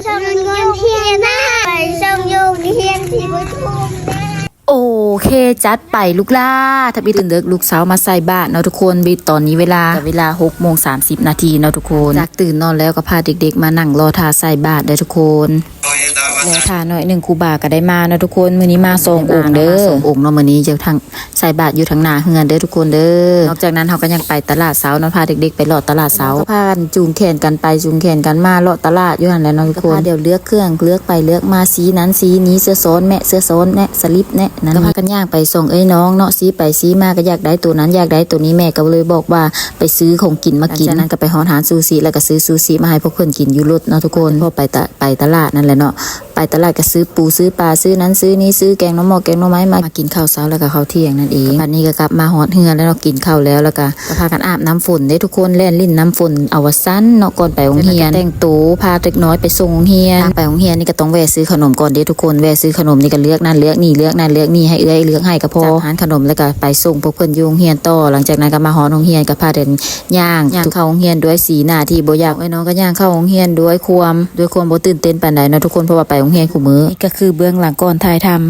ສົ່ງໂຮງຮຽນນະ ໄປສົ່ງຢູ່ໂຮງຮຽນສີປະທຸມນະ. ໂອເຄ ຈັດໄປລູກຫຼ້າ. ທຳອິດຕື່ນເດິກລູກສາວມາໃສ່ບາດເນາະທຸກຄົນ. ບິດຕອນນີ້ເວລາ ເວລາຫົກໂມງສາມສິບນາທີເນາະທຸກຄົນ. ຈາກຕື່ນນອນແລ້ວກໍພາເດັກໆມານັ່ງລໍຖ້າໃສ່ບາດເດີທຸກຄົນ. ລໍຖ້າໜ້ອຍໜຶ່ງ ຄູບາກໍໄດ້ມາເນາະທຸກຄົນ. ມື້ນີ້ມາສອງອົງເດີ ສອງອົງເນາະ. ມື້ນີ້ຢູ່ທາງ ໃສ່ບາດຢູ່ທາງໜ້າເຮືອນເດີທຸກຄົນເດີ. ນອກຈາກນັ້ນເຮົາກໍຍັງໄປຕະຫຼາດເຊົ້າເນາະ ພາເດັກໆໄປເລາະຕະຫຼາດເຊົ້າ. ພາກັນຈູງແຂນກັນໄປຈູງແຂນກັນມາເລາະຕະຫຼາດຢູ່ຫັ້ນແຫຼະເນາະທຸກຄົນ. ກໍພາດຽວເລືອກເຄື່ອງ ເລືອກໄປເລືອກມາ ສີນັ້ນສີນີ້ ເສື້ອຊ້ອນແມະ ເສື້ອຊ້ອນແມະ ສະລິບແນະ ນັ້ນ. ກໍພາກັນຍ່າງໄປສອງເອື້ອຍນ້ອງເນາະ ສີໄປສີມາ ກໍຢາກໄດ້ໂຕນັ້ນຢາກໄດ້ໂຕນີ້. ແມ່ກໍເລີຍບອກວ່າໄປຊື້ຂອງກິນມາກິນ. ຈາກນັ້ນກໍໄປຮອດຮ້ານຊູຊິ ແລ້ວກໍຊື້ຊູຊິມາໃຫ້ພວກເພິ່ນກິນຢູ່ລົດເນາະທຸກຄົນ. ພໍໄປຕະ ໄປຕະຫຼາດນັ້ນແຫຼະເນາະ ໄປຕະຫຼາດກໍຊື້ປູຊື້ປາ ຊື້ນັ້ນຊື້ນີ້ ຊື້ແກງໜໍ່ໝໍ້ແກງໜໍ່ໄມ້ ມາກິນເຂົ້າເຊົ້າ ແລ້ວກໍເຂົ້າທ່ຽງນັ້ນເອງ. ບັດນີ້ກໍກັບມາຮອດເຮືອນແລ້ວເນາະ ກິນເຂົ້າແລ້ວ ແລ້ວກໍ ກໍພາກັນອາບນ້ຳຝົນເດ້ທຸກຄົນ ແລ່ນຫຼິ້ນນ້ຳຝົນເອົາວ່າຊັ້ນເນາະ ກ່ອນໄປໂຮງຮຽນ. ແຕ່ງໂຕ ພາເດັກນ້ອຍໄປສົ່ງໂຮງຮຽນ. ທາງໄປໂຮງຮຽນນີ້ກໍຕ້ອງແວ່ຊື້ຂະໜົມກ່ອນເດ້ທຸກຄົນ. ແວ່ຊື້ຂະໜົມນີ້ກໍເລືອກນັ້ນເລືອກນີ້ ເລືອກນັ້ນເລືອກນີ້ ໃຫ້ເອື້ອຍເລືອກໃຫ້ກໍພໍ. ຈາກຮ້ານຂະໜົມແລ້ວກໍໄປສົ່ງພວກເພິ່ນຢູ່ໂຮງຮຽນຕໍ່. ຫຼັງຈາກນັ້ນກໍມາຮອດໂຮງຮຽນ ກໍພາເດີນ ຍ່າງ ຍ່າງເຂົ້າໂຮງຮຽນດ້ວຍສີໜ້າທີ່ບໍ່ຢາກ. ເອື້ອຍນ້ອງກໍຍ່າງເຂົ້າໂຮງຮຽນດ້ວຍຄວາມ ດ້ວຍຄວາມບໍ່ຕື່ນເຕັ້ນປານໃດເນາະທຸກຄົນ ເພາະວ່າໄປໂຮງຮຽນຄູ່ມື້. ນີ້ກໍຄືເບື້ອງຫຼັງກ່ອນຖ່າຍທຳ.